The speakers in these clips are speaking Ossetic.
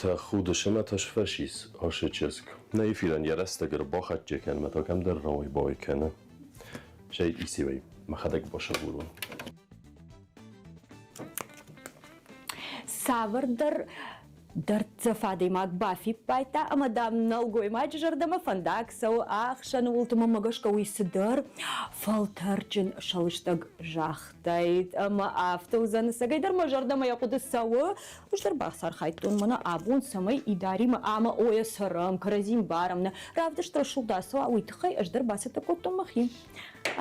Тӕхуды, ӕмӕ та сфӕсис ацы чызг. Нӕ эфирӕн йӕ рӕстӕг ӕрбахӕццӕ кӕн ӕмӕ та кӕмдӕр рауай-бауай кӕны. Сӕй исевӕй мӕхӕдӕг басагурон. Цавӕрдӕр дӕрддзӕф адӕймаг бафиппайдта ӕмӕ, дам, нӕлгоймаджы зӕрдӕмӕ фӕндаг цӕуы ӕхсӕны уылты, мӕнмӕ гӕсгӕ уый цыдӕр фӕлтӕрджын сӕлыстӕг загътаид ӕмӕ афтӕ уыдзӕн. Ӕцӕгӕйдӕр мӕ зӕрдӕмӕ йӕ хъуыды цӕуы. Ӕз дӕр бацархайдтон мӕнӕ абон, цӕмӕй Идаримӕ ӕмӕ ойӕ цӕрӕм, кӕрӕдзи мбарӕм, нӕ равдыст рӕсугъд ацӕуа, уый тыххӕй ӕз дӕр бацӕттӕ кодтон мӕхи.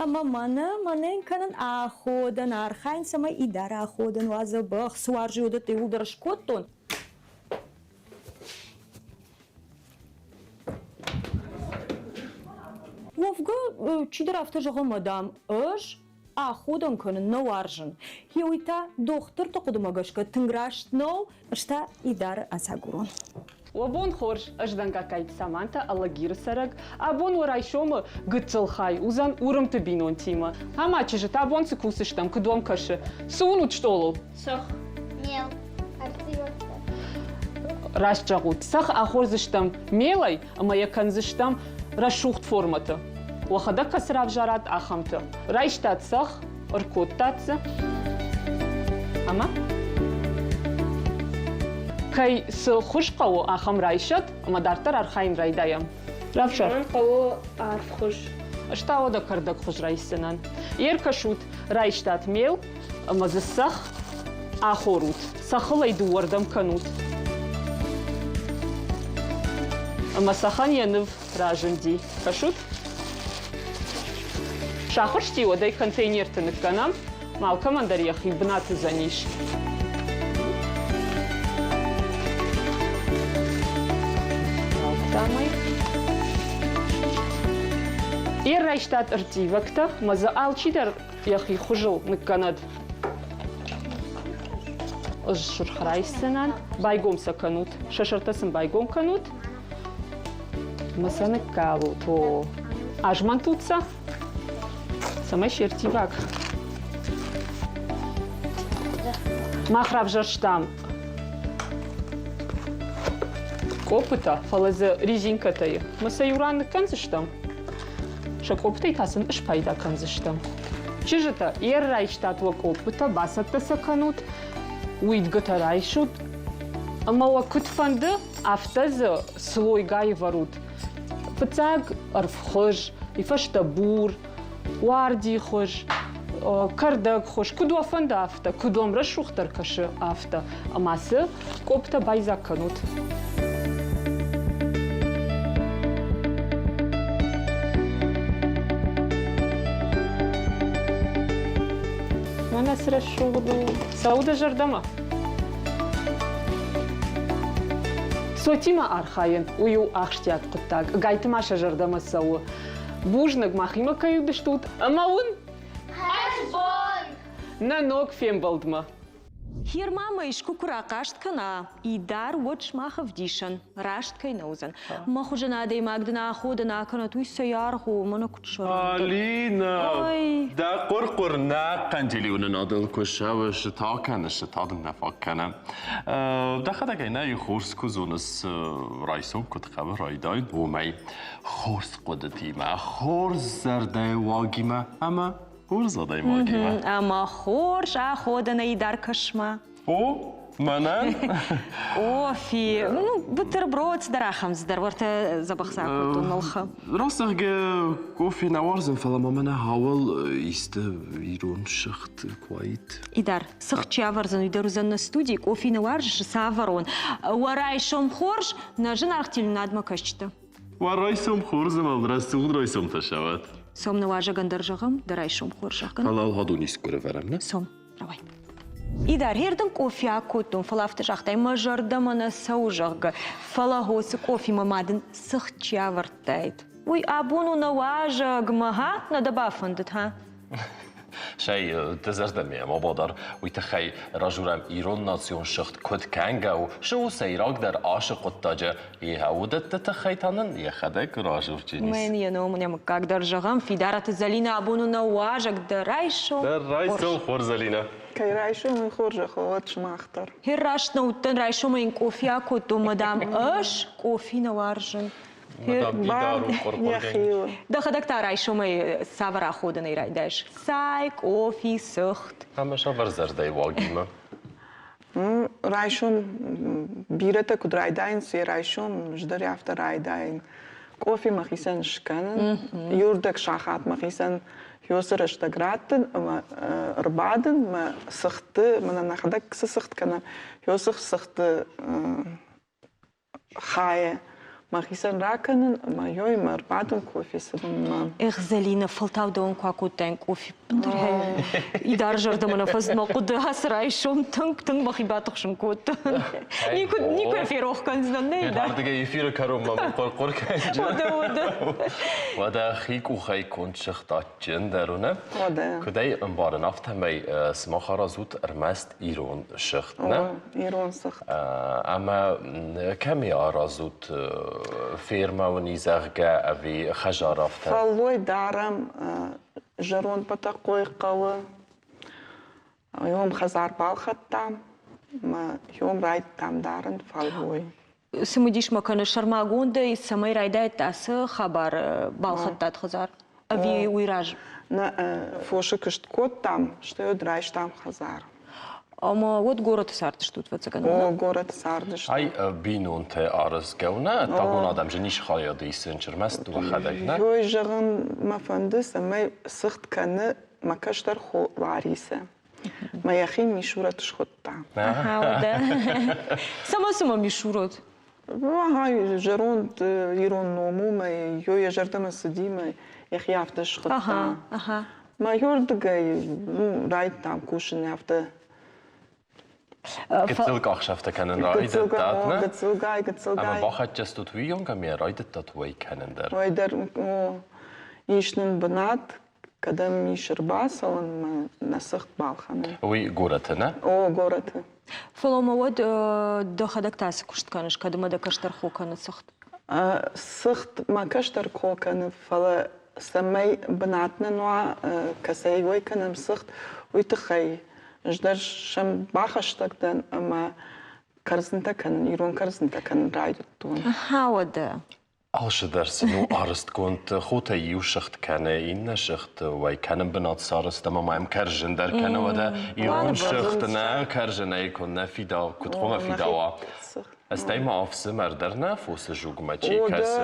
Ӕмӕ мӕнӕ мӕнӕн кӕнын аходӕн, архайын, цӕмӕй Идар аходӕн уа дзӕбӕх, цы уарзы, уыдӕттӕ иууылдӕр скодтон. Уӕвгӕ, чидӕр афтӕ зӕгъы, мадам, ӕз аходӕн кӕнын нӕ уарзын. Уый та дохтырты хъуыдымӕ гӕсгӕ тынг раст нӕу, ӕз та Идары ацагурон. Уӕ бон хорз, ӕз дӕн Гагкайты Саманта, Алагиры цӕрӕг. Абон уӕ райсомы гыццыл хай уыдзӕн Уырымты бинонтимӕ. Ӕмӕ чызджытӕ абон цы кусдзыстӕм, куыд уӕм кӕсы? Цы уынут стъолыл? Цӕхх. Мел. Ӕрттивӕгтӕ. Раст зӕгъут, цӕхх ахордзыстӕм мелӕй ӕмӕ йӕ кӕндзыстӕм рӕсугъд формӕты. Уӕхӕдӕг кӕцы равзарат, ахӕмты. Райстат цӕхх, ӕркодтат дзы ӕмӕ кӕй цы хуыз хъӕуы, ахӕм райсӕд ӕмӕ дарддӕр архайын райдайӕм. Равзар. Мӕн хъӕуы арф хуыз. Ӕз та уӕдӕ кӕрдӕг хуыз райсдзынӕн. Ӕркӕсут, райстат мел ӕмӕ дзы цӕхх ахорут. Цӕххыл ӕй дыууӕрдӕм кӕнут. Ӕмӕ цӕхӕн йӕ ныв разынди. Кӕсут? Сахуырсти, уӕд ӕй контейнерты ныккӕнӕм. Алкӕмӕн дӕр йӕхи бынат уыдзӕнис. Йе райстат ӕрттивӕгтӕ, ӕмӕ дзы алчидӕр йӕхи хуызыл ныккӕнӕд. Ӕз сырх райсдзынӕн. Байгом сӕ кӕнут. Сӕ сӕртӕ сын байгом кӕнут. Ӕмӕ сӕ ныккалут. О, азмӕнтут сӕ, цӕмӕй се рттиваг. Мах равзӕрстам къоппытӕ, фӕлӕ дзы резинкӕтӕ и. Мӕ сӕ иу ран ныккӕндзыстӕм. Сӕ къопптӕй та сын спайда кӕндзыстӕм. Чызджытӕ, йе райстат уӕ къоппытӕ, бацӕттӕ сӕ кӕнут, уидгуытӕ райсут ӕмӕ уӕ куыд фӕнды, афтӕ дзы слойгай вӕрут. Фыццаг ӕрвхуыз, и фӕстӕ бур, уардихуыз, кӕрдӕгхуыз, куыд уӕ фӕнды, афтӕ, куыд уӕм рӕсугъддӕр кӕсы, афтӕ. Ӕмӕ цы къопптӕ байдзаг кӕнут. Мӕнӕ цы рӕсугъд у. Цӕуы дӕ зӕрдӕмӕ? Цотимӕ архайын, уый у ахсджиаг хъуыддаг. Ӕгайтма сӕ зӕрдӕмӕ цӕуы. Бузныг, махимӕ кӕй уыдыстут ӕмӕ уын Хӕрзбон! Нӕ ног фембӕлдмӕ! Хирма мӕ искуы куы рахъаст кӕна, Идар, уӕд сымах ӕвдисӕн, раст кӕй нӕ уыдзӕн. Мӕ хуызӕн адӕймаг дын аходӕн акӕнӕт, уый цӕй аргъ у, мӕнӕ куыд сӕрӕн дӕн. Алина, Ой! дӕ хъуыр-хъуыр нӕ хъӕндилиуынынадыл куы ссӕуы, цы та кӕныс, цы та дын нӕ фаг кӕны. Дӕхӕдӕг ӕй нӕ хорз куы зоныс, райсом куыд хъӕуы райдайын, уымӕй. Хорз хъуыдытимӕ, хорз зӕрдӕйы уагимӕ ӕмӕ хорз адӕймагимӕ. Ӕмӕ хорз аходӕнӕй дӕр кӕс-ма. О, мӕнӕн? Кофе, ну, бутерброд дӕр ахӕм цыдӕр, уӕртӕ дзӕбӕх сӕ акодтон мӕлхы. Раст зӕгъгӕ, кофе нӕ уарзын, фӕлӕ ма мӕнӕ хауыл исты ирон сыгъд куы уаид. Идар, сыгъд чи ӕвӕрдзӕн, уый дӕр уыдзӕн нӕ студийы, кофе нӕ уарзыс, цавӕрон. Уӕ райсом хорз, нӕ зынаргъ телеуынадмӕ кӕсджытӕ. Уӕ райсом хорз ӕмӕ рӕсугъд райсомтӕ сӕвӕт. Цом нӕ уазӕгӕн дӕр зӕгъӕм, дӕ райсом хорз зӕгъгӕ. Фӕлӕ ӕлгъӕдон искуы ӕрӕвӕрӕм, нӕ? Цом, рауай. Идар, хердын къофи акодтон, фӕлӕ афтӕ загътай, мӕ зӕрдӕмӕ нӕ цӕуы, зӕгъгӕ. Фӕлӕ хосы къофимӕ ма дын цыхт чи авӕрдтаид? Уый абон у нӕ уазӕгмӕ, ха? Нӕ дӕ бафӕндыд, ха? Сӕй дӕ зӕрдӕмӕ ма бадар, уый тыххӕй разурӕм ирон национ сыгъд куыд кӕнгӕ у, цы у сӕйрагдӕр ацы хъуыддаджы, йӕ уыдӕтты тыххӕй та нын йӕхӕдӕг разурджынис. Мӕн йӕ ном нӕ мыггаг дӕр зӕгъӕм, Фидараты Зӕлинӕ абон у нӕ уазӕг дӕ райсом. Дӕ райсом хорз, Зӕлинӕ. Кӕй райсом, уый хорзӕх уӕд сымах дӕр. Хер раст нӕ уыдтӕн, райсомӕй йын къофи акодтон, мадам, ӕз къофи нӕ уарзын. Дӕхӕдӕг та райсомӕй цавӕр аходӕнӕй райдайыс? Цай, къофи, цыхт. Ӕмӕ сӕвӕр зӕрдӕйы уагимӕ. Райсом бирӕтӕ куыд райдайынц, йӕ райсом ӕз дӕр афтӕ райдайын. Къофи мӕхицӕн скӕнын, иуырдӕг сахат мӕхицӕн хёсы рӕстӕг раттын ӕмӕ ӕрбадын мӕ цыхты, мӕнӕ нӕхӕдӕг цы цыхт кӕнӕм, хёсы цыхты хайы мӕхицӕн ракӕнын ӕмӕ ёй мӕ ӕрбадын кофе цымынмӕ. Эх, Зӕлинӕ, фӕлтау дӕуӕн куы акодтаин къофи. Идар зӕрдӕмӕ нӕ фӕзынд мӕ хъуыды ацы райсом тынг, тынг мӕхи батыхсын кодтон. Никуы, никуы ферох кӕндзынӕн, нӕ Идар. Ардыгӕй эфиры кӕронмӕ мын хъуыр-хъуыр кӕнджын. Уӕдӕ, уӕдӕ. Уӕдӕ хи къухӕй конд сыгъд адджындӕр у, нӕ? Уӕдӕ. Куыд ӕй ӕмбарын, афтӕмӕй сымах аразут ӕрмӕст ирон сыгъд, нӕ? Ирон сыгъд. Ӕмӕ кӕми аразут фермӕ уын и, зӕгъгӕ, ӕви хӕдзар афтӕ? Фӕллой дарӕм зӕронд Бӕтӕхъойы хъӕуы. Уым хӕдзар балхӕдтам ӕмӕ уым райдыдтам дарын фӕллой. Цымыдис ма кӕны сӕрмагондӕй, цӕмӕй райдайдта ацы хабар балхӕдтат хӕдзар? Ӕви уый раз? Нӕ фосы куыст кодтам, стӕй уӕд райстам хӕдзар. Ӕмӕ уӕд горӕты цардыстут, ӕвӕццӕгӕн? О, горӕты цардыстӕм. Ай бинонтӕ аразгӕ у, нӕ? Тагон адӕм же ницы хайад исын, ӕрмӕст уӕхӕдӕг, нӕ? Ёй зӕгъын мӕ фӕнды, цӕмӕй цыхт кӕны мӕ кӕстӕр хо Ларисӕ. Мӕ йӕхи Мишурӕт схуыдта. Цӕмӕ цымӕ Мишурӕт? Ага, зӕронд ирон ном у, мӕ йӕ йӕ зӕрдӕмӕ цыди, мӕ йӕхи афтӕ схуыдта. Мӕ ёрдыгӕй ну, райдыдтам кусын афтӕ. Гыццыл къахсӕфтӕ кӕнын райдыдтат, нӕ? Гыццылгай, гыццылгай. Ӕмӕ бахӕццӕ уыйонг ӕмӕ райдыдтат уӕй кӕнын дӕр. Уӕй дӕр ис нын бынат, кӕдӕм ис ӕрбацӕуӕн мӕ нӕ цыхт балхӕнын. Уый горӕты, нӕ? О, горӕты. Фӕлӕ ма уӕд дӕхӕдӕг та цы куыст кӕныс, кӕд ӕмӕ дӕ кӕстӕр хо кӕны цыхт? Цыхт мӕ кӕстӕр хо кӕны, фӕлӕ цӕмӕй бынат нын уа, кӕцӕй уӕй кӕнӕм цыхт, уый тыххӕй ӕз дӕр сӕм бахӕстӕг дӕн ӕмӕ кӕрдзынтӕ кӕнын, ирон кӕрдзынтӕ кӕнын райдыдтон. Аха, уӕдӕ. Алцыдӕр сын у арӕзтгонд хотӕй иу сыгъд кӕны, иннӕ сыгъд уӕй кӕнын бынат сарӕзт ӕмӕ ма йӕм кӕрзын дӕр кӕны уӕдӕ ирон сыгъд нӕ кӕрзынӕй куыннӕ фидау, куыд хъуамӕ фидауа. Стӕй ма ӕфсымӕр дӕр нӕ фосы зугмӕ чи кӕсы,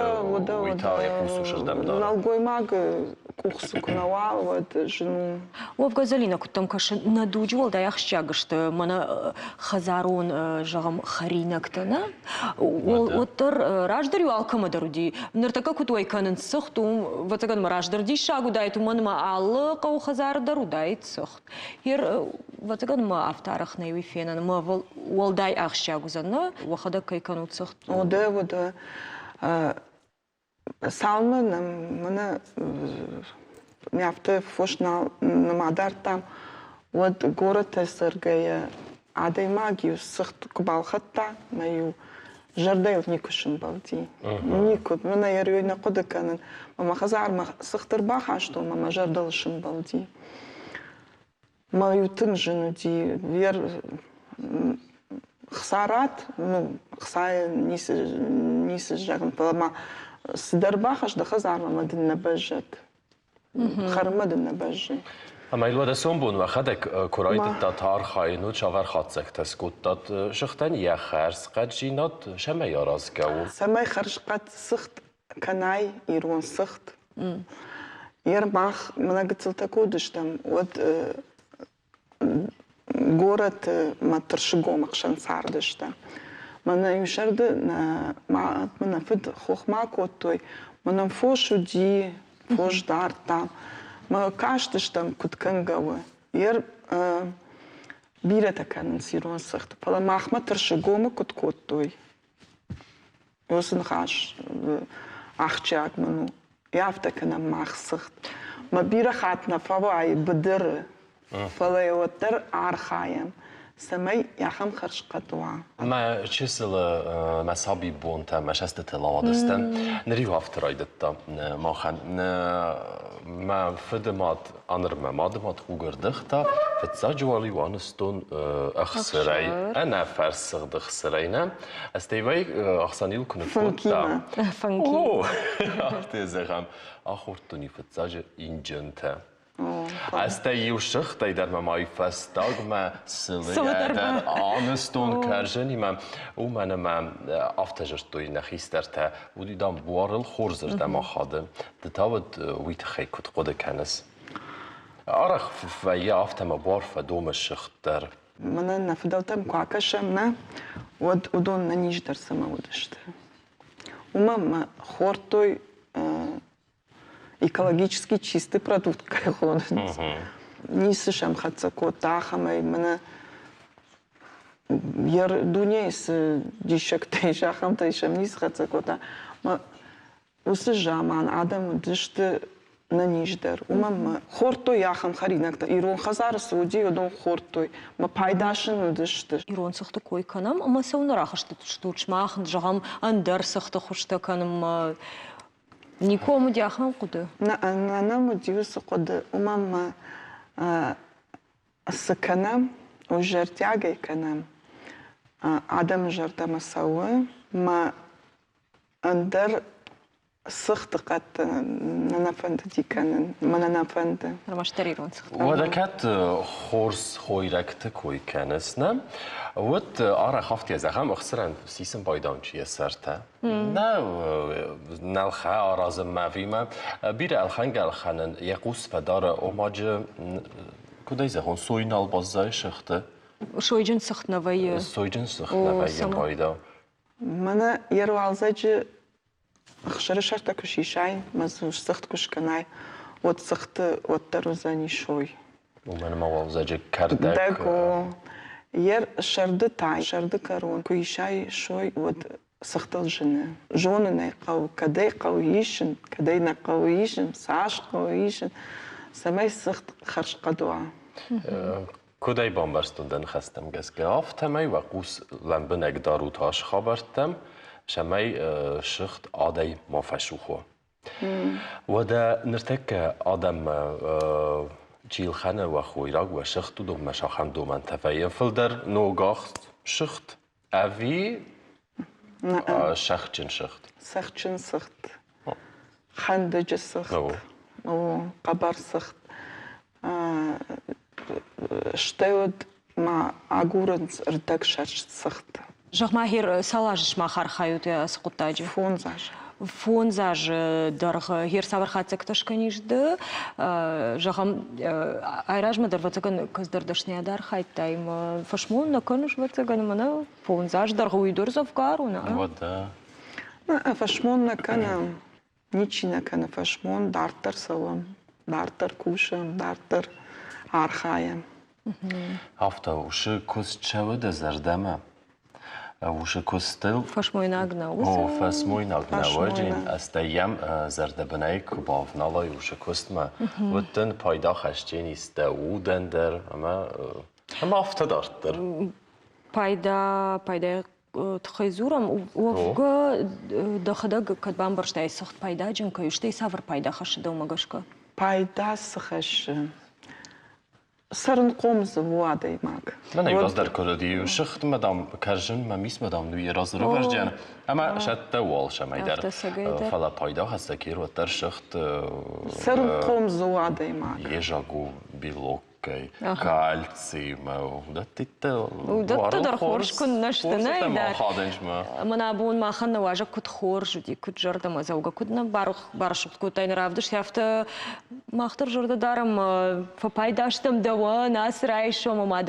уый та йӕ хъус усырдӕм дары. Нӕлгоймагы къух цы куы нӕ уа, уӕд зын у. Уӕвгӕ Зӕлинӕ, куыд дӕм кӕсы, нӕ дуджы уӕлдай ахсджиаг сты мӕнӕ хӕдзарон, зӕгъӕм, хӕринӕгтӕ, нӕ? Уӕддӕр раздӕр-иу алкӕмӕ дӕр уыди. Ныртӕккӕ куыд уӕй кӕнынц цыхт, уым, ӕвӕццӕгӕн мӕ раздӕр диссаг уыдаид, уымӕн ӕмӕ алы хъӕуы хӕдзары дӕр уыдаид цыхт. Ер, ӕвӕццӕгӕн мӕ афтӕ арӕх нӕй уый фенӕн, ӕмӕ уӕлдай ахсджиаг уыдзӕн, нӕ? Уӕхӕдӕг кӕй кӕнут цыхт? Уыды, уыды. Цалынмӕ нӕм мӕнӕ ме афтӕ фос нал нӕма дардтам, уӕд горӕты цӕргӕйӕ адӕймаг-иу цыхт куы балхӕдта, мӕ-иу зӕрдӕйыл никуы сымбӕлди. Никуы. Мӕнӕ йӕ нӕ хъуыды кӕнын. Мӕ хӕдзармӕ цыхт ӕрбахастон, мӕ мӕ зӕрдыл сымбӕлди. Мӕ-иу тынг зын уыди. Хца ратт, ну, хцайӕ ницы, ницы зӕгъын, фӕлӕ ма цыдӕр бахӕс дӕ хӕдзармӕ мӕ дын нӕ бӕззӕд. Хӕрынмӕ дын нӕ бӕззы. Ӕмӕ йыл уӕдӕ сомбон уӕхӕдӕг куы райдыдтат архайын, уӕд цавӕр хатдзӕгтӕ скодтат сыхтӕн йӕ хӕрзхъӕддзинад цӕмӕй аразгӕ у? Цӕмӕй хӕрзхъӕд цыхт кӕнай ирон цыхт. Ер мах мӕнӕ гыццылтӕ куы уыдыстӕм, уӕд горӕты мӕ Тырсыгомы хсӕн цардыстӕм. Мӕнӕ иу сӕрды нӕ мад мӕ нӕ фыд хохмӕ акодтой, мӕнӕн фос уыди, фос дардтам. Мӕ кастыстӕм, куыд кӕнгӕ у. Ер бирӕтӕ кӕнынц ирон цыхт, фӕлӕ махмӕ Тырсыгомы куыд кодтой, Уыцы ныхас ахсджиаг мын у. Афтӕ кӕнӕм мах цыхт. Мӕ бирӕ хатт нӕ фӕуайы быдыры. Фӕлӕ уӕддӕр архайӕм, цӕмӕй ахӕм хӕрзхъӕд уа. Мӕ чысылы мӕ сабибонтӕ, мӕ сӕстытыл ауадыстӕн. Ныр-иу афтӕ райдыдта махӕн. Мӕ фыды мад, аныр мӕ мады мад хъуг ӕрдыгъта, фыццаджы уал-иу анызтон ӕхсырӕй, ӕнӕ фӕрсыгъд ӕхсырӕй нӕ. Стӕй ӕхсӕн-иу куы ныккодта. Фынки. О, афтӕ зӕгъӕм, ахордтон-иу фыццаджы инджынтӕ. Ӕстӕй иу сыгъдӕй дӕр мӕ ма фӕстагмӕ сылыйӕ дӕр анызтон кӕрзынимӕ. Уымӕн ӕмӕ афтӕ зыдтой нӕ хистӕртӕ, уыди, дам, буарыл хорзырдӕм ахады. Ды та уӕд уый тыххӕй куыд хъуыды кӕныс? Арӕх вӕййы афтӕ ӕмӕ буар фӕдомы сыгъд дӕр. Мӕнӕ нӕ фыдӕлтӕм куы акӕсӕм, нӕ, уӕд уыдон нӕ низ дӕр цӕмӕ уыдысты. Уымӕ мӕ хордтой экологически чистый продукт кӕй хонынц. Ницы сӕм хӕццӕ кодта ахӕмӕй мӕнӕ йӕ дунейы цы диссӕгтӕ ис, ахӕмтӕй сӕм ницы хӕццӕ кодта. Уыцы заман адӕм уыдысты нӕниздӕр. Уымӕн мӕ хордтой ахӕм хӕринӕгтӕ. Ирон хӕдзары цы уыди, уыдон хордтой. Мӕ пайда сын уыдысты. Ирон цыхты кой кӕнӕм ӕмӕ цӕуылнӕ рахызтыстут сымах, зӕгъӕм, ӕндӕр цыхты хуызтӕ кӕнынмӕ? Никуы уыди ахӕм хъуыды? Нӕ, нӕм уыди уыцы хъуыды, уымӕн мӕ цы кӕнӕм, уый зӕрдиагӕй кӕнӕм. Адӕмы зӕрдӕмӕ цӕуы, мӕ ӕндӕр цыхты хъӕдты нӕ нӕ фӕндыди кӕнын, мӕнӕ нӕ фӕнды. Ӕрмӕстдӕр ирон цыхт. Уӕдӕ кӕд хорз хойрӕгты кой кӕныс, нӕ, уӕд арӕх афтӕ зӕгъӕм, ӕхсырӕн сисын байдам чи йӕ сӕртӕ. Нӕ, нӕлхӕ аразынмӕ ӕви бирӕ ӕлхӕнгӕ ӕлхӕнын йӕ хъус фӕдары, омаджы, куыд ӕй зӕгъон, сой нал баззайы сыхты. Сойджын цыхт нӕ вӕййы. Сойджын цыхт нӕ вӕййы пайда. Мӕнӕ йе руалдзӕджы ӕхсыры сӕртӕ куы сисай мӕ дзы цыхт куы скӕнай, уӕд цыхты уӕддӕр уыдзӕни сой. Уымӕн ӕмӕ уалдзӕджы кӕрдӕг. Дӕг о. Йе сӕрды та, сӕрды кӕрон куы исай сой, уӕд цыхтыл зыны. Зонын ӕй хъӕуы, кӕд ӕй хъӕуы исын, кӕд ӕй нӕ хъӕуы исын, цас хъӕуы исын, цӕмӕй цыхт хӕрзхъӕд уа. Куыд ӕй бамбӕрстон дӕ ныхӕстӕм гӕсгӕ, афтӕмӕй уӕ хъус лӕмбынӕг дарут ацы хабӕрттӕм, цӕмӕй сыгъд адӕй ма фӕцух уа. Уӕдӕ ныртӕккӕ адӕммӕ чи лхӕны уӕ хойраг, уӕ сыгъд, уыдонмӕ сахӕм домӕнтӕ вӕййы фылдӕр ногахст сыгъд ӕви сӕхджын сыгъд? Сӕхджын сыгъд, хӕндыджы сыгъд, хъӕбӕр сыгъд. Стӕй уӕд ма агурынц ӕрдӕгсӕрст цыхт. Зӕгъ-ма, Хер, цал азы сымах архайут ацы хъуыддаджы? Фондз азы. Фондз азы дӕргъы Хер цавӕр хатдзӕгтӕ скӕнис ды? Зӕгъӕм, айразмӕ дӕр, ӕвӕццӕгӕн, кӕцыдӕр дӕсныйад архайдтай ӕмӕ фӕсмон нӕ кӕныс, ӕвӕццӕгӕн, ӕмӕ нӕ фондз азы дӕргъы уый дӕр дзӕвгар у, нӕ? Уӕдӕ. Фӕсмон нӕ кӕнӕм. Ничи нӕ кӕны фӕсмон, дарддӕр цӕуӕм, дарддӕр кусӕм, дарддӕр архайӕм. Афтӕ усы куыст цӕуы дӕ зӕрдӕмӕ? Усы куыстыл Фӕсмойнаг нӕ О, фӕсмойнаг нӕ уӕджын, ӕстӕй йӕм зӕрдӕбынӕй куы бавналай усы куыстмӕ, уӕд дын пайда хӕсдженис дӕ удӕн дӕр ӕмӕ ӕмӕ афтӕ дарддӕр. Пайда, пайда тыххӕй дзурӕм, уӕвгӕ дӕхӕдӕг кӕд бамбӕрстай, цыхт пайдаджын кӕй у, стӕй цавӕр пайда хӕссы дӕумӕ гӕсгӕ? Пайда цы хӕссы? Цӕрынхъом дзы у адӕймаг. Мӕнӕ иураздӕр куы уыди, сыхтмӕ, дам, кӕрзынмӕ, мисмӕ, дам, ну йӕ разрывӕрджен, ӕмӕ сӕттӕ уал сӕмӕйдӕр. Фӕлӕ пайда хӕссӕг уӕддӕр сыхт. Цӕрынхъом дзы у адӕймаг. Ежаг у белок кӕй кальцимӕ уыдӕттӕ Уыдӕттӕ дӕр хорз куыннӕ сты, нӕ дӕр. Мӕнӕ абон махӕн нӕ уазӕг куыд хорз уыди, куыд зӕрдӕмӕдзӕугӕ, куыд нӕ барӕсугъд кодтай нӕ равдыст, афтӕ мах дӕр зӕрдӕ дарӕм, фӕпайда стӕм дӕуӕн ацы райсом ӕмӕ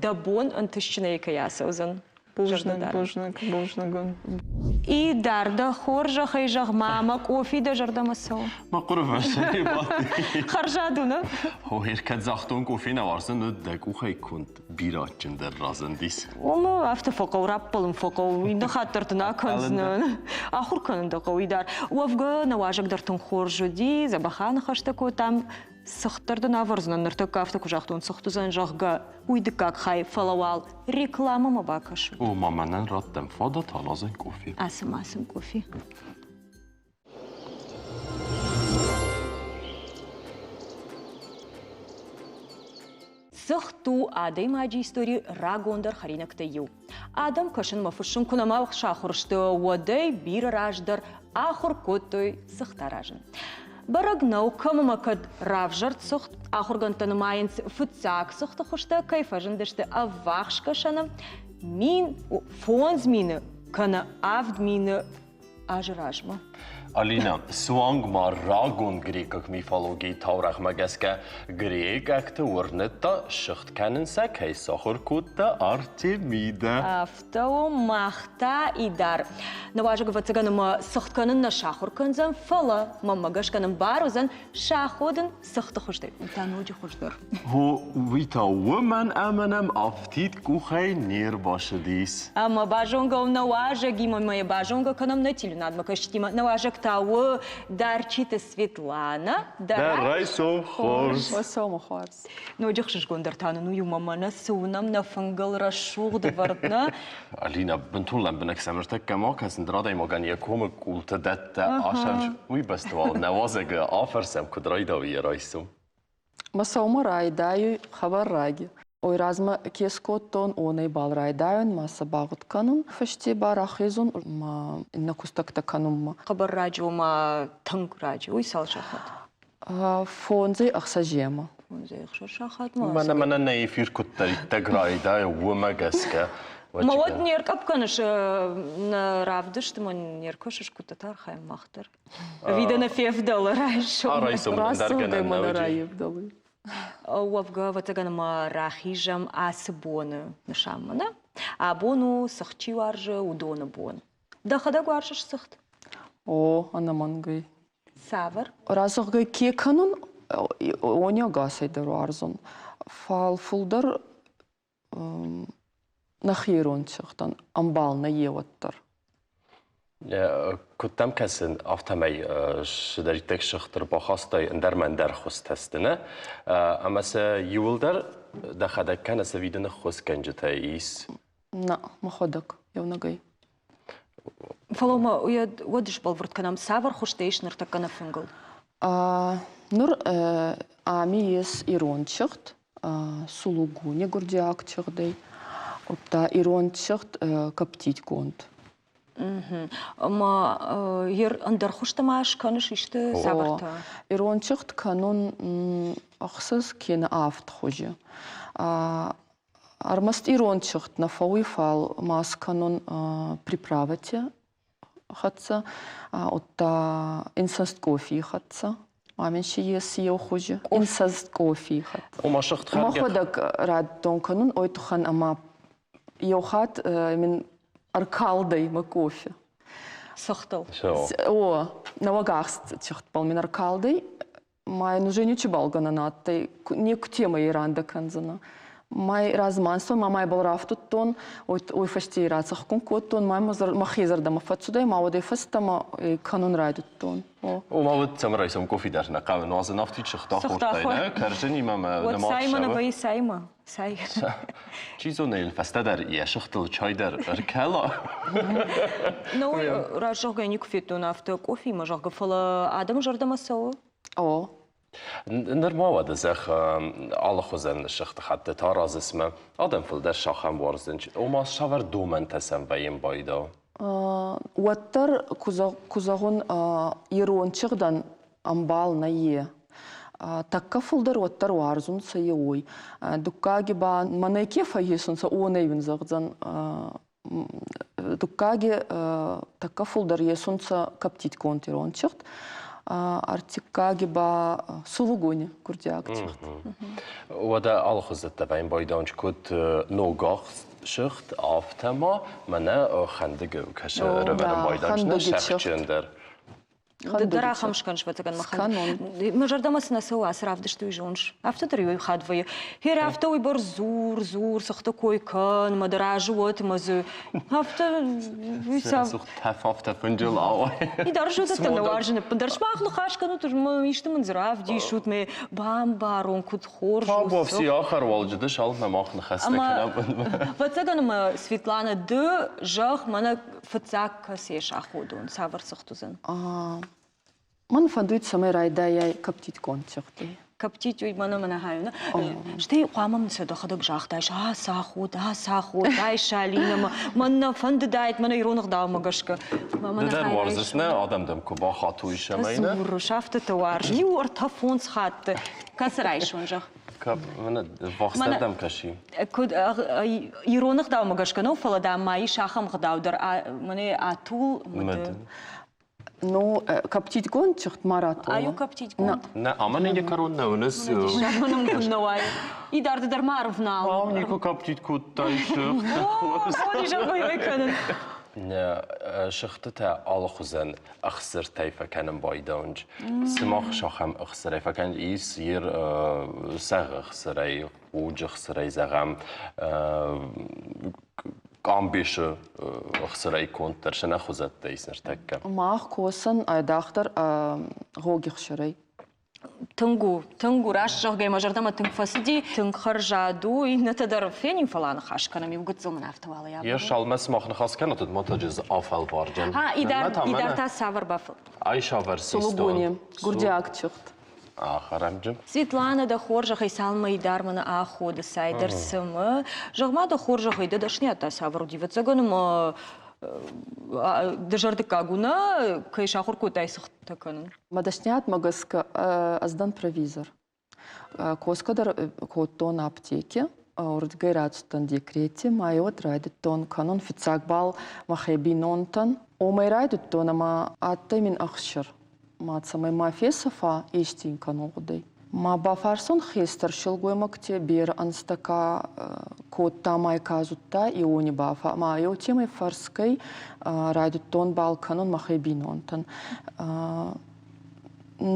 дӕ бон ӕнтыстджынӕй кӕй ацӕудзӕн. Бузныг, бузныг, бузныг уын. И дӕр дӕ хорзӕхӕй зӕгъ, ма мӕ къофи дӕ зӕрдӕмӕ цӕуы. Мӕ хъуыры фӕсӕй бадти. Хӕрзад у, нӕ? О, кӕд загътон къофи нӕ уарзын, уӕд дӕ къухӕй конд бирӕ адджындӕр разындис. Омӕ афтӕ фӕхъӕуы, раппӕлын фӕхъӕуы, иннӕ хатт дӕр дын акӕндзынӕн. Ахуыр кӕнын дӕ хъӕуы дӕр. Уӕвгӕ, нӕ уазӕг дӕр тынг хорз уыди, дзӕбӕх аныхӕстӕ кодтам. Цыхт дӕр дын авӕрдзынӕн, ныртӕккӕ афтӕ куы загътон, цыхт уыдзӕн, зӕгъгӕ, уый дыккаг хай, фӕлӕ уал рекламӕмӕ бакӕсут. О, ма мӕнӕн раттӕм фадат аназын къофи. Ацы ма сын къофи. Цыхт у адӕймаджы историйы рагондӕр хӕринӕгтӕй иу. Адӕм кӕсынмӕ фыссын куы нӕма сахуыр сты, уӕдӕй бирӕ раздӕр ахуыр кодтой цыхт аразын. Бӕрӕг нӕу, кӕм ӕмӕ кӕд равзӕрд цыхт. Ахуыргӕндтӕ нымайынц, фыццаг цыхты хуызтӕ кӕй фӕзындысты ӕввахс кӕсӕны 1000, 5000 кӕнӕ 7000 азы размӕ. Алина, суанг ма рагон грекъаг мифологийы таурӕгъмӕ гӕсгӕ грекъӕгты уырныдта, сыгъд кӕнын сӕ кӕй сахуыр кодта Артемидӕ. Афтӕ у, мах та Идар. Нӕ уазӕг, ӕвӕццӕгӕн, ӕмӕ сыгъд кӕнын нӕ сахуыр кӕндзӕн, фӕлӕ мӕнмӕ гӕсгӕ нын бар уыдзӕн саходын цыхты хуыздӕр, уый та ноджы хуыздӕр. О, уый та уымӕн ӕмӕ нӕм афтид къухӕй не рбацыдис. Ӕмӕ базонгӕ у нӕ уазӕгимӕ, ӕмӕ йӕ базонгӕ кӕнӕм нӕ телеуынадмӕ кӕсджытимӕ. Нӕ уазӕг та у Дарчиты Светланӕ. Дӕ райсом хорз. Райсом хорз. Ноджы хсызгондӕр та нын у иумӕ мӕнӕ цы уынӕм нӕ фынгыл рӕсугъд ӕвӕрд нӕ. Алина, бынтон лӕмбынӕг сӕм ныртӕккӕ ма кӕсын, дӕр адӕймагӕн йӕ комы къултӕ дӕттӕ асӕн, уый бӕсты уал нӕ уазӕгы афӕрсӕм, куыд райдауы йӕ райсом. Мӕ сӕумӕ райдайуй хабар раги. Ой размӕ ке скодтон, уонӕй бал райдайун ма сӕ багъуд кӕнун, фӕсте ба рахезун ма иннӕ кустӕгтӕ кӕнунмӕ. Хъӕбӕр раджы, ома тынг раджы, уый цал сахат? Фондзӕй ӕхсӕземӕ. Фондзӕй ӕхсӕз сахатмӕ. Мӕнӕ мӕнӕ нӕ эфир куддӕриддӕр райдайа, уымӕ гӕсгӕ. Ма уӕд не ркъӕпп кӕныс нӕ равдыстмӕ, не ркӕсыс, куыдтӕ архайӕм мах дӕр. Ӕви дӕ нӕ февдӕлы райсом? Райсом Рацудӕй мӕ нӕ раевдӕлы. Уӕвгӕ, ӕвӕццӕгӕн, ма рахизӕм ацы боны нысанмӕ, нӕ? Абон у, цыхт чи уарзы, уыдоны бон. Дӕхӕдӕг уарзыс цыхт? О, ӕнӕмӕнгӕй. Цавӕр? Разӕгъгӕ ке кӕнун, уони ӕгасӕй дӕр уарзун. Фал фулдӕр нӕхи ирон цӕгъдӕн ӕмбал нӕ еуӕддӕр. Куыд дӕм кӕсын, афтӕмӕй цыдӕриддӕр сыгъд ӕрбахастай ӕндӕр мӕ ӕндӕр хуызтӕ сты, нӕ? Ӕмӕ сӕ иуылдӕр дӕхӕдӕг кӕнӕ сӕ видыны ххуысгӕнджытӕ ис? Нӕ, мӕхуӕдӕг еунӕгӕй. Фӕлӕ ма уӕд сбӕлвырд кӕнӕм, цавӕр хуызтӕ ис ныртӕккӕ нӕ фынгыл? Нур ами ес ирон чыгъд, сулугуни гурдиаг чыгъдӕй, удта ирон чыгъд коптитгонд. Ӕма ӕндӕр хуызтӕ ма скӕныс исты цавӕртӕ? Ирон чыгъд кӕнун ӕхсӕз кенӕ авд хузи. Ӕрмӕст ирон чыгъд нӕ фӕууй, фал ма скӕнун приправӕтӕ хӕццӕ, удта инсӕст къофий хӕццӕ. Ма мин си ес еу хузи инсӕст къофий хӕццӕ. Ома сыгъд хӕргӕ? Мӕхуӕдӕг радтон кӕнун ой туххӕн ӕма еу хатт мин ӕркалдӕй мӕ кофе. Цыхтыл? О, нӕуӕг ахст цыхтбӕл мин ӕркалдӕй. Ма ин уже ничебал гӕнӕн адтӕй, некутемӕй рандӕ кӕндзӕнӕ. Ма размансон, ма ма ибӕл рафтудтон, уой фӕсте рацӕхгун кодтон, ма мӕхе зӕрдӕмӕ фӕццудӕй, ма уӕдӕй фӕстӕмӕ кӕнун райдӕдтон. Ома уӕд цӕмӕ райсом кофе дӕр нӕ хъӕуы нуазын афтид сыгъта хордтай, нӕ? Кӕрдзынимӕ мӕ Уӕд цаймӕ нӕ вӕййы цаймӕ? Цай. Чи зоны, йын фӕстӕдӕр йӕ сыгътыл чай дӕр ӕркӕла. Ну, раст зӕгъгӕ, никуы федтон афтӕ кофеимӕ, зӕгъгӕ, фӕлӕ адӕмы зӕрдӕмӕ цӕуы. О. Ныр ма уӕдӕ зӕгъ, алыхуызӕн сыгъды хӕттытӕ аразыс мӕ адӕм фылдӕр сахӕм уарзынц. Ома, цавӕр домӕнтӕ сӕм вӕййын байдау? Уӕддӕр, куы зӕгъун, ирон чыгъдӕн ӕмбал нӕййе. Тӕккӕ фулдӕр уӕддӕр уарзунцӕ е уой. Дуккаги ба мӕнӕй ке фӕййесунцӕ, уонӕй уин зӕгъдзӕн. Дуккаги тӕккӕ фулдӕр есунцӕ коптитгонд ирон чыгъд, ӕртиккаги ба сулугони гурдиаг чыгъд. Уӕдӕ алыхуызӕттӕ вӕййын байдауынч куыд ногахст сыгъд, афтӕ ма мӕнӕ хӕндыгы кӕсы рӕвӕрын байдауынч нӕ сӕхджындӕр. Ды дӕр ахӕм скӕн, ӕвӕццӕгӕн, махӕн. Мӕ зӕрдӕмӕ цы нӕ цӕуы ацы равдысты, уый зоныс. Афтӕ дӕр иу хатт вӕййы. Хер, афтӕ уый бӕрц дзур, дзур, цыхты кой кӕн, мӕ дӕ разы уӕд, мӕ дзы афтӕ Тӕф афтӕ фынджыл ауай. И дӕр зондӕттӕ нӕ уарзын ӕппындӕр. Сымах ныхас кӕнут, исты мын дзы равдисут, мӕ бамбарон, куыд хорз у. Табуафси ахӕр уалджыты салынмӕ мах ныхӕстӕ кӕнӕм. Ӕвӕццӕгӕн ӕмӕ Светлана, ды зӕгъ, мӕнӕ фыццаг кӕцы саходон, цавӕр цыхт уыдзӕн? Мӕн фӕндуй, цӕмӕй райдайай коптитгонд цыхтӕй. Коптить уый мӕнӕ мӕнӕ хайуна. Стӕй хъуамӕ мын сӕ дӕхӕдӕг загътаис, ацаход, ацаход, айса Алинӕмӕ. Мӕн нӕ фӕндыдаид, мӕнӕ ирон ӕгъдаумӕ гӕсгӕ. Ды дӕр уарзыс нӕ адӕм дӕм куы бахатуй сӕмӕй нӕ? Дзурыс, афтӕтӕ уарзын. Иу ӕртӕ фондз хатты. Кӕцы райсон, зӕгъ? Вахстӕрдӕм кӕси. Куыд ирон ӕгъдаумӕ гӕсгӕ нӕу, фӕлӕ дам ма ис ахӕм ӕгъдау дӕр, мӕнӕ атул мыды. Ну, коптитгонд чыхт ма ратола. Аю коптитгонд? Нӕ, ӕмӕ нын йӕ кӕрон нӕ уыныс. Нӕ уайы. И дарды дӕр ма ӕрвнал. Ау, никуы коптит кодтай сыхт. Кӕнын. Сыхтытӕ алыхуызӕн ӕхсыртӕй фӕкӕнын байдауынч. Сымах сахӕм ӕхсырӕй фӕкӕнын ис ер сӕгъы ӕхсырӕй, хъуджы ӕхсырӕй зӕгъӕм, къамбесы ӕхсырӕй конд дӕр сӕ нӕ хуызӕттӕ ис ныртӕккӕ. Мах косӕн айдагъдӕр гъоги хсырӕй. Тынг у, тынг у, раст зӕгъгӕ, мӕ зӕрдӕмӕ тынг фӕцыди, тынг хӕрзад у, иннӕтӕ дӕр фенин, фӕлӕ ныхас кӕнӕм, иу гыццыл мын афтӕ уал Йе шалмӕ сымах ныхас кӕнут, ма таджы афӕлварджын. А, идар, идар та цавӕр бафыл? Ай савӕр Сулугуни, гуырдиаг чыхт. Ахӕрӕмджын. Светлана, дӕ хорзӕхӕй цалынмӕ идар мӕнӕ аходы цайдӕр цымы. Зӕгъ-ма, дӕ хорзӕхӕй, дӕ дӕсныйад та цавӕр уыди? Ӕвӕццӕгӕн ӕмӕ дызӕрдыггаг у, нӕ, кӕй сахуыр кодтай цыхтытӕ кӕнын? Мӕ дӕсниадмӕ гӕсгӕ ӕз дӕн провизор. Косгӕ дӕр кодтон аптеки, уырдыгӕй рацыдтӕн декрети, ма уӕд райдыдтон кӕнун фиццаг бал мӕхе бийнонтӕн. Уомӕй райдыдтон ӕма адтӕй мин ӕхсир. Ма цӕмӕй ма фесӕфа, ести ин кӕнун гъудӕй. Ма бафарсон хестӕр силгоймӕгти берӕ ӕнзтӕ ка кодта ма ка зудта, иони бафа. Ма еутемӕй фӕрсгӕй райдыдтон бал кӕнун мӕхе бийнонтӕн.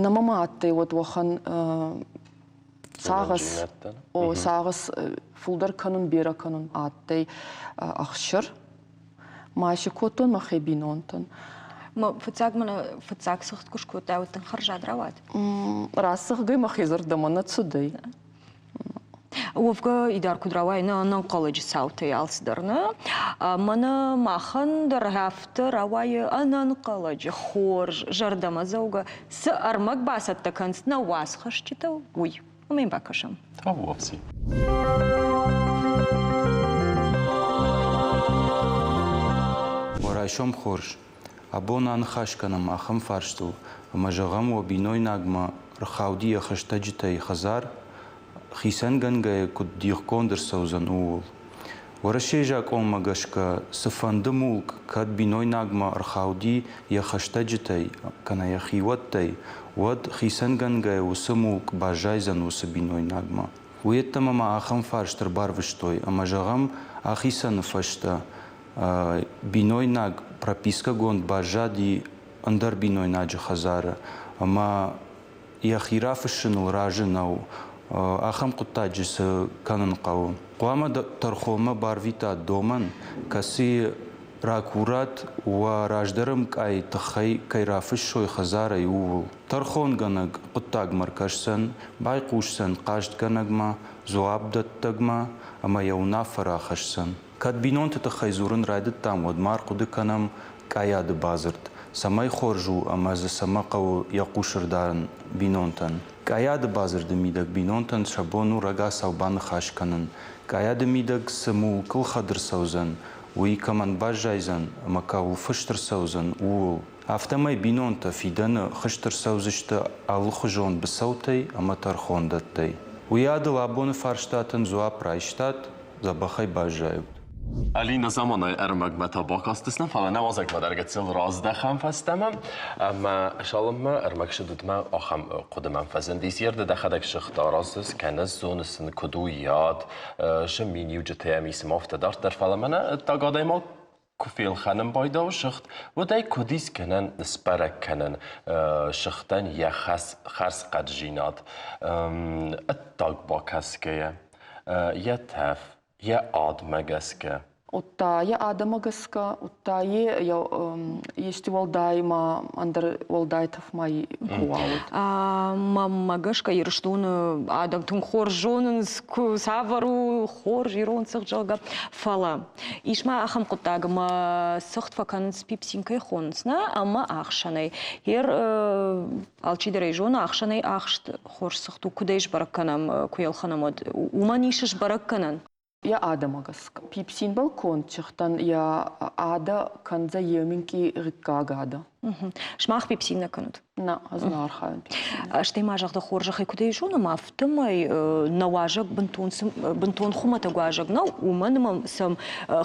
Нӕ мӕмӕ адтӕй уӕд уӕхӕн сагъӕс, о, сагъӕс фулдӕр кӕнун, берӕ кӕнун адтӕй ӕхсир. Ма си кодтон мӕхе бийнонтӕн. Фыццаг мын фыццаг цыхт куы скодтай, уӕд дын хӕрзад рауад? Рацыгъгӕй мӕхе зӕрдӕмӕ нӕ цудӕй. Уӕвгӕ идар куыд рауайы, нӕ ӕнӕнхъӕлӕджы цаутӕй алцыдӕр, нӕ? Мӕнӕ махӕн дӕр афтӕ рауайы ӕнӕнхъӕлӕджы хорз, зӕрдӕмӕдзӕугӕ, цы ӕрмӕг бацӕттӕ кӕнынц нӕ уацхӕсджытӕ, уый. Ӕмӕ йын бакӕсӕм. Табуафси. Уӕ райсом хорз. Абон аныхас кӕнӕм ахӕм фарстыл, ӕмӕ зӕгъӕм, уӕ бинойнагмӕ рхауди йӕ хӕстӕджытӕй хӕдзар, хицӕнгӕнгӕйӕ куыд дихгонд ӕрцӕудзӕн, ууыл. Уӕрӕсейы закъонмӕ гӕсгӕ цыфӕнды мулк кӕд бинойнагмӕ ӕрхауди йӕ хӕстӕджытӕй кӕнӕ йӕ хиуӕттӕй, уӕд хицӕнгӕнгӕйӕ уыцы мулк баззайдзӕн уыцы бинойнагмӕ. Уыйеддӕмӕ ма ахӕм фарст ӕрбарвыстой, ӕмӕ, зӕгъӕм, ахицӕны фӕстӕ бинойнаг пропискӕгонд баззади ӕндӕр бинойнаджы хӕдзары ӕмӕ йӕхи рафыссыныл разы нӕу, ахӕм хъуыддаджы цы кӕнын хъӕуы. Хъуамӕ тӕрхонмӕ барвита домӕн, кӕцыйы ракурат уӕ раздӕры мкъайы тыххӕй кӕй рафыссой хӕдзарӕй, ууыл. Тӕрхонгӕнӕг хъуыддагмӕ ркӕсдзӕн, байхъусдзӕн хъастгӕнӕгмӕ, дзуапдӕттӕгмӕ ӕмӕ йӕ уынаффӕ рахӕсдзӕн. Кӕд бинонты тыххӕй дзурын райдыдтам, уӕд ма ӕрхъуыды кӕнӕм къайады бадзырд, цӕмӕй хорз у ӕмӕ дзы цӕмӕ хъӕуы йӕ хъус ӕрдарын бинонтӕн. Къайады бадзырды мидӕг бинонтӕн сӕ бон у рагацау баныхас кӕнын, къайады мидӕг цы мулкыл хӕд ӕрцӕудзӕн, уый кӕмӕн баззайдзӕн ӕмӕ кӕуыл фыст ӕрцӕудзӕн, ууыл. Афтӕмӕй бинонтӕ фидӕны хызт ӕрцӕудзысты алыхуызон быцӕутӕй ӕмӕ тӕрхондӕттӕй. Уыйадыл абоны фарстатӕн дзуапп райстат, дзӕбӕхӕй баззайут. Алина заманай ӕрмӕгмӕ та бакастыстӕм, фӕлӕ нӕ уазӕгмӕ дӕр гыццыл раздӕхӕм фӕстӕмӕ. Ӕмӕ цалынмӕ ӕрмӕг сыдудмӕ ахӕм хъуыды мӕм фӕзындис. Ерды дӕхӕдӕг сыгъд аразыс, кӕныс, зоныс ын куыд у йад, сы миниуджытӕ йӕм ис ӕмӕ афтӕ дарддӕр. Фӕлӕ мӕнӕ ӕддаг адӕймаг. Куы фелхӕнын байдауы сыгъд, уӕд ӕй куыд ис гӕнӕн сбӕрӕг кӕнӕн сыгъдӕн йӕ хӕрзхъӕддзинад ӕддаг бакӕсгӕйӕ, йӕ тӕф, йӕ адмӕ гӕсгӕ? Удта йӕ адӕмӕ гӕсгӕ, удта е ести уӕлдай ма ӕндӕр уӕлдай тӕф ма ку уа, уӕд. Мӕнмӕ гӕсгӕ Ирыстоны адӕм тынг хорз зонынц, куы цавӕр у хорз ирон цыхт, зӕгъгӕ. Фӕлӕ ис ма ахӕм хъуыддаг, ӕмӕ цыхт фӕкӕнынц пепсин кӕй хонынц, нӕ, ӕмӕ ӕхсӕнӕй. Ер алчидӕр ӕй зоны, ӕхсӕнӕй ахст хорз цыхт у, куыд ӕй сбӕрӕг кӕнӕм, куы йӕ ӕлхӕнӕм, уӕд. Уымӕн ис сбӕрӕг кӕнӕн. Йӕ адӕмӕ гӕсгӕ. Пипсинбӕл конд чихтӕн йӕ адӕ кӕндзӕ еуминкъий гъиггаг адӕ. Сымах пепсин нӕ кӕнут? Нӕ, ӕз нӕ архайын пепсин. Стӕй ма зӕгъ, дӕ хорзӕхӕй, куыд ӕй зонӕм, афтӕмӕй нӕ уазӕг бынтон, бынтон хуымӕтӕг уазӕг нӕу, уымӕн ӕмӕ сӕм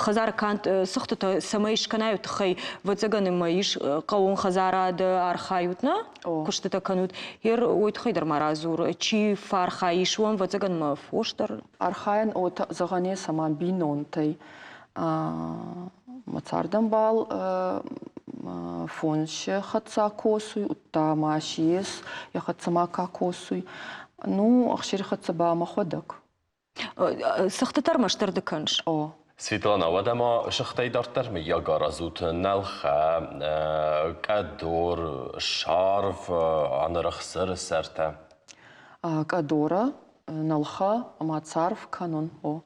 хӕдзары канд цыхтытӕ цӕмӕй скӕнай, тыххӕй, ӕвӕццӕгӕн, ӕмӕ ис хъӕууон хӕдзарады архайут, нӕ? Куыстытӕ кӕнут. Ер уой тыххӕй дӕр ма радзур, чи фӕархайыс, уым, ӕвӕццӕгӕн, мӕ фос дӕр. Архайӕн уотӕ зӕгъӕн ес, ӕма бийнонтӕй мӕ цардӕмбал фонси хӕццӕ косуй, удта ма си ес, е хӕццӕ ма ка косуй. Ну, ӕхсири хӕццӕ ба мӕхуӕдӕг. Цыхтытӕ ӕрмӕстдӕр ды кӕныс? О. Светлана, уӕдӕ ма сыхтӕй дарддӕр мыййаг аразут нӕлхӕ, къӕдор, сарв, ӕнӕрыхсыры сӕртӕ? Къӕдорӕ, нӕлхӕ ӕма царв кӕнун, о.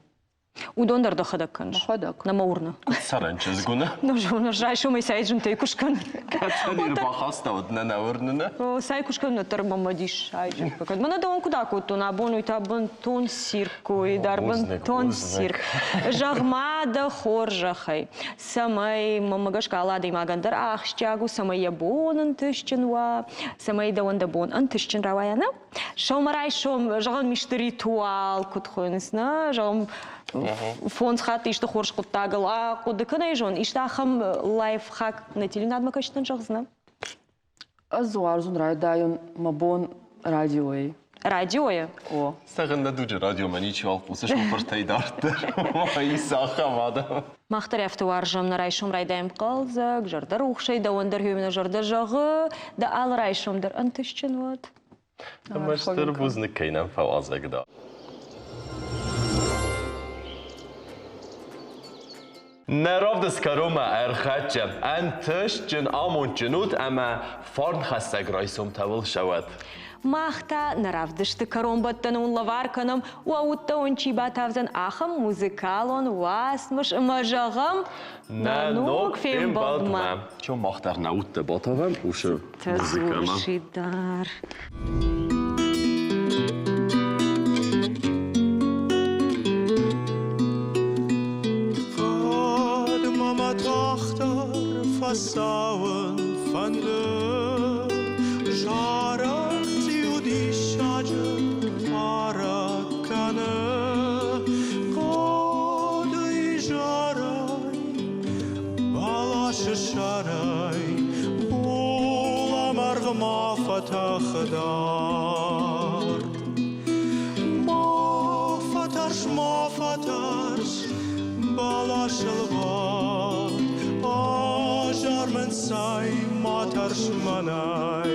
Уыдон дӕр дӕхӕдӕг кӕныс? Мӕхуӕдӕг. Нӕ мӕ уырны. Куыд цӕрӕн чызг уыны? Ну, зоныс, райсомӕй цай зынтӕй куы скӕн. Кӕцӕн ӕрбахастӕуыд нӕ нӕ уырныны? Цай куы скӕн, уӕддӕр мӕ мӕ диссаджы фӕкӕн. Мӕнӕ дӕуӕн куыд акодтон, абон уый та бынтон циркой дӕр, бынтон цирк. Зӕгъ-ма дӕ хорзӕхӕй, цӕмӕй, мӕнмӕ гӕсгӕ, алы адӕймагӕн дӕр ахсджиаг у, цӕмӕй йӕ бон ӕнтыстджын уа, цӕмӕй дӕуӕн дӕ бон ӕнтыстджын рауайа, нӕ? Сӕумӕрайсом, зӕгъӕм, исты ритуал куыд хуыйынц, нӕ, зӕгъӕм, фондз хатты исты хорз хъуыддагыл ахъуыды кӕнай зон, исты ахӕм лайфхак нӕ телеуынадмӕ кӕсджытӕн зӕгъдзынӕ? Ӕз уарзун райдайун мӕ бон радиойӕй. Радиойӕ? О. Зӕгъын нӕ дуджы радиомӕ ничиуал хъусы шофыртӕй дарддӕр. Ис ахӕм адӕм. Мах дӕр афтӕ уарзӕм, нӕ райсом райдайӕм хъӕлдзӕг, зӕрдӕрухсӕй, дӕуӕн дӕр нӕ зӕрдӕ зӕгъы, дӕ алы райсом дӕр ӕнтыстджын уӕд. Ӕмӕ стыр бузныг, кӕй нӕм фӕуазӕг дӕ. Нӕ равдыст кӕронмӕ ӕрхӕццӕ. Ӕнтыстджын, амондджын ут ӕмӕ фарнхӕссӕг райсомтӕ уыл сӕуӕд. Мах та нӕ равдысты кӕронбӕттӕны уын лӕвар кӕнӕм, уӕ удтӕ уын чи батавдзӕн, ахӕм музыкалон уацмыс ӕмӕ зӕгъӕм, Нӕ ног фембӕлдмӕ! Чем мах дӕр нӕ удтӕ батавӕм, усы музыкӕмӕ. Дӕр. Кӕд ма мӕ тагъддӕр фӕцӕуын фӕнды, зарӕг цъиу диссаджы хъарӕг кӕны. Хъӕды изӕрӕй, бӕласы сӕрӕй булӕмӕргъ ма фӕтӕхы дард. Ма фӕтӕрс, ма фӕтӕрс, бӕласыл бад, азар мын цай, ма тӕрс мӕнӕй.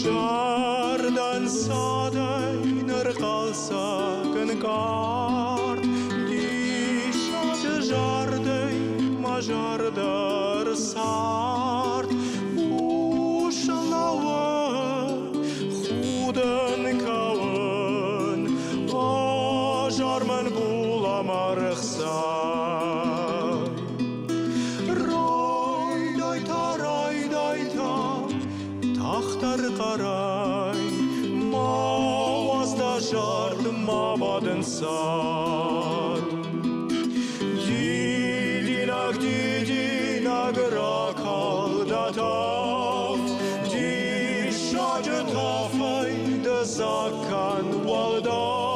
Зӕрдӕн цадӕй нырхъӕлдзӕг ӕнкъард, Диссаджы зардӕй мӕ зӕрдӕ рцард. Ус лӕууы, худын, кӕуын, Азар мын булӕмӕргъ цай. Райдайта, райдайта, тагъддӕр хъӕрӕй, ма уадз дӕ зард, ма бадын цад. Дидинӕг, дидинӕг ракал дӕ тӕф, диссаджы тӕфӕй ды дзаг кӕн уӕлдӕф.